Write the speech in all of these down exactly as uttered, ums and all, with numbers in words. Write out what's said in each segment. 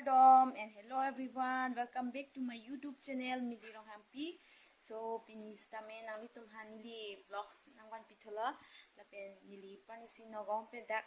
Kardom and hello everyone, welcome back to my YouTube channel, Mili Ronghangpi. So pini sitame nanglitum aphan neli vlogs nangvanpi thulo, lapen neli parnisi Nagaon pen dak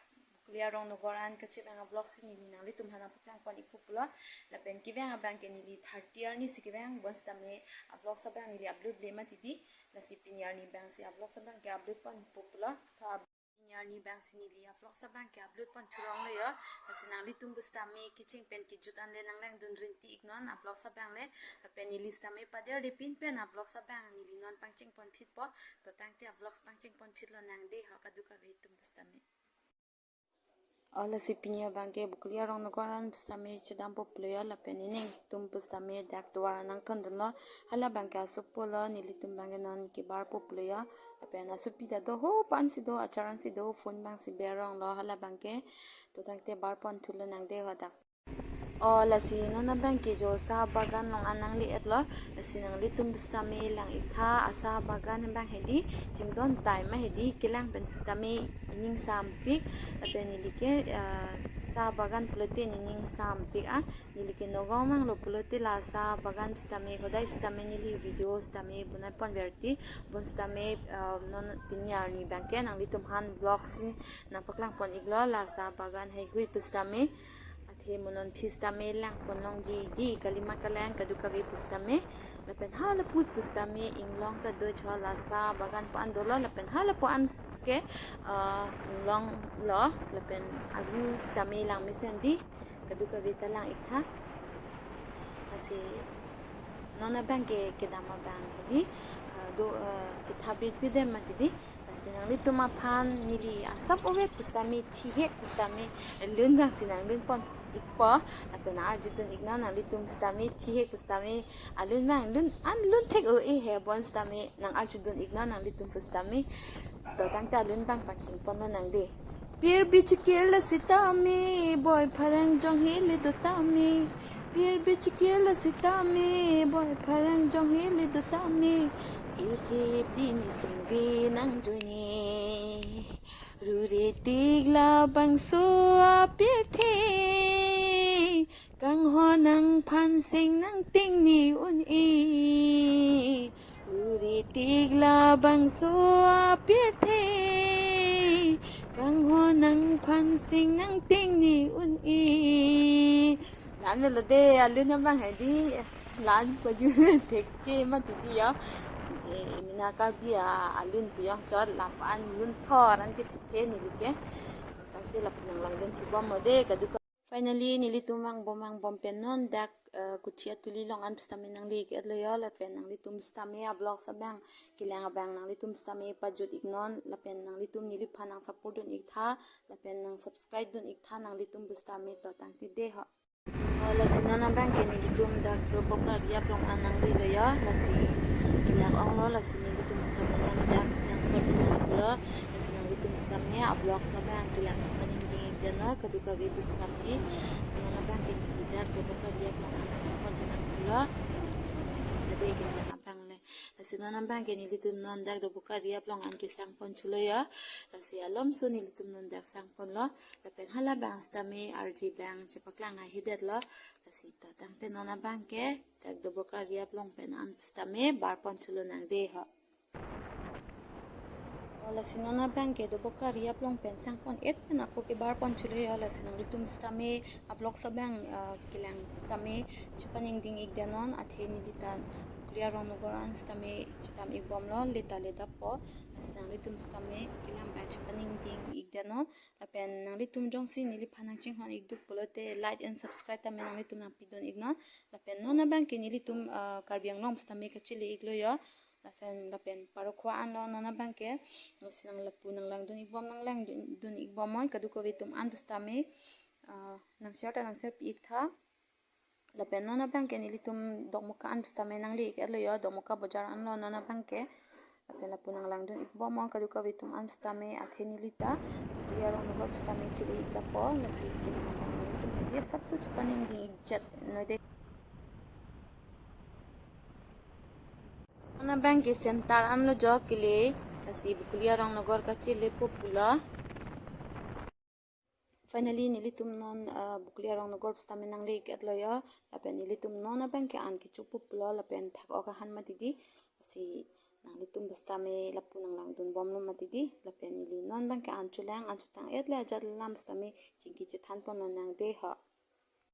Bokolia Rongnogor an kachevang a-vlogs si neli nanglitum aphan nangpaklangpon ikpo pulo. Lapen kevang abang ke neli thirty arni si kevang, bonsitame a-vlogs abang neli upload le mati di. Lasi pini arni abang si a-vlogs abang ke upload ponpo pulo. Tho pini arni abang si neli a-vlogs abang ke upload pon thurong lo yo. Lasi nanglitum pusitame kecheng pen kejut an le nanglangdun rinti iknon a-vlogs abang le. Lapen neli sitame pader de pin pen a-vlogs abang neli non pangcheng ponphitpo. To tangte a-vlogs pangcheng ponphit lonang dei ho kadokave atum pusitame. O lasi pini abang ke Bokolia Rongnogor an pusitame chedampo pulo yo, lapen nening atum pusitame dak tovar nangthondunlo. Hala abang ke asopo lo, nelitum abang ke non kebarpo pulo yo. Lapen asopi ta do, ho pan si do, achar an si do, phone abang si berong lo, hala abang ke. To tangte bar pon thu lonang dei ho dak. O lasi non abang ke jo sa bagan along an nangle-etlo. Lasi nanglitum pusitame lang iktha, asa bagan abang hedi, chingdon time hedi, kelang pen sitame nening sampik. Lapen neli ke, ah, sa bagan pulote nening sampik a, neli ke Nagaon vanglo pulote la sa bagan sitame hodai sitame neli video sitame bonai ponverti. Bonsitame, ah, non pini arni abang ke nanglitum aphan vlog si nangpaklangpon iklo, la sa bagan heihui pusitame. Athe mo non pusitame langpon longji di, kalima kalang kadokave pusitame. Lapen hala put pusitame inglong ta do tho, la sa bagan pu an dolo, lapen hala pu an ke, ah, inglong lo, lapen alu sitame lang mesen di, kadokave ta lang iktha. Lasi non abang ke kedam abang hedi, ah, do, ah, chetha bit bidem mati di. Lasi nanglitum aphan neli asap ovet pusitame, thihek pusitame, lun abang si nanglun pon ikpo, lapen nang-arjudun iknon nanglitum sitame, thihek pusitame, alun abang lun, an lun thek-o-e he, bonsitame nang-arjudun iknon nanglitum pusitame. To tangte alun abang pangcheng pon lonang dei. Pir bichikir la sitame, boi pharang jong hili do tame. Pir bichikir la sitame, boi pharang jong hili do tame. Thip thip ji ni singve nangjoine. Rure tik labangso apirthe, kanghon nangphan sing nangtingni un-e. Rure tik labangso apirthe, kanghon nangphan sing nangtingni un-e. La-an lo dei, alun abang hedi, la-an pajut thekthe mati di yo. E, mena Karbi a, alun piyong chot, lapu an lun thor an ke thekthe neli ke. Tangte lapu nanglangdun thubom mo dei, kadokave. Finally, nelitum vangbom vangbom pen non dak, eh, Kuthia Tuli along an pusitame nangle-etlo yo, lapen nanglitum sitame a-vlogs abang kelang abang nanglitum sitame pajut iknon, lapen nanglitum neliphan nang-support dun iktha, lapen nang-subscribe dun iktha nanglitum pusitame. To tangte dei ho. O, lasi non abang ke nelitum dak Dobokari aplong an nanglelo yo, lasi kelang onglo, lasi nelitum sitame non dak sangpon lo, lasi nanglitum sitame a-vlogs abang kelang chepaningding ikdamnon kadokave pusitame. Non abang ke neli dak Dobokari aplong an sangpon nangpulo, tade kesang abang le. Lasi non abang ke nelitum non dak Dobokari aplong an kesangpon thulo yo, lasi alomso nelitum non dak sangponlo. Lapen hala abang sitame ardi abang chepaklang ahedetlo. Lasi to tangte non abang ke dak Dobokari aplong pen an sitame barpon thu lonang dei ho. O, lasi non abang ke Dobokari aplong pen sangpon-et pen ako kebarpon thulo yo, lasi nanglitum sitame a-vlogs abang, ah, kelang sitame chepaningding ikdamnon, athe neli ta Bokolia Rongnogor an sitame chetam ikbomlo, leta leta po. Lasi nanglitum sitame kelang abang chepaningding ikdamnon. Lapen nanglitum jongsi neliphan nangchinghon ik duk pulote like and subscribe tame nanglitum nangpidun iknon. Lapen non abang ke nelitum, ah, Karbi Anglong sitame kachele iklo yo. Lason lapen parokho anlo non abang ke. Lasi nang lapu nanglangdun ikbom, nanglangdun ikbom non kadokave atum an pusitame, ah, nang-share ta nang-share pi iktha. Lapen non abang ke nelitum Dokmoka an pusitame nangle-etlo yo, Dokmoka bojar anlo non abang ke. Lapen lapu nanglangdun ikbom non kadokave atum an pusitame, athe neli ta Bokolia Rongnogor pusitame chele ik ta po, lasi kelang abang nelitum hedi asapso chepaningding ikjat noi dei. Non abang ke center anlo jo kele, lasi Bokolia Rongnogor kachelepo pulo. Finally, nelitum non, ah, Bokoli arong nogor pusitame nangle-etlo ho, lapen nelitum non abang ke an kecho pup lo, lapen phak-ok ahan mati dei, lasi nanglitum pusitame lapu nanglangdun bomlo mati dei, lapen neli non abang ke an cholang, an chotang-etle ajat alam pusitame chingki chethan pon lonang dei ho.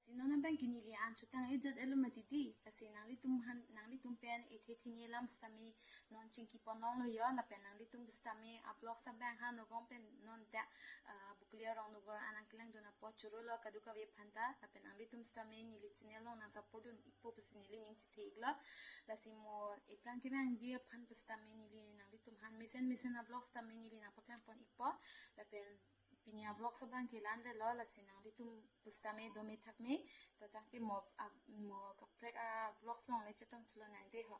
Si non abang ke neli an chotang-et ajat-etlo mati dei, lasi nanglitum han, nanglitum pen ethe thini alam pusitame non chingki pon longlo ho, lapen nanglitum pusitame a-vlogs abang ha nogong pen non dak, ah, Bokoli arong nogor an nangkelangdun apot choro lo kadokave aphanta, lapen nanglitum pusitame neli channel along nang support dun-ikpo pusi neli ning chethe-iklo, lasi mo ephrang kevangji aphan pusitame neli nanglitum han mesen mesen a-vlogs tame neli nangpaklang pon-ikpo, lapen pini a-vlogs abang ke la-an avelo, lasi nanglitum pusitame dome thakme, to tangte mo a-, mo kaprek a-vlogs along le chetong thu lonang dei ho.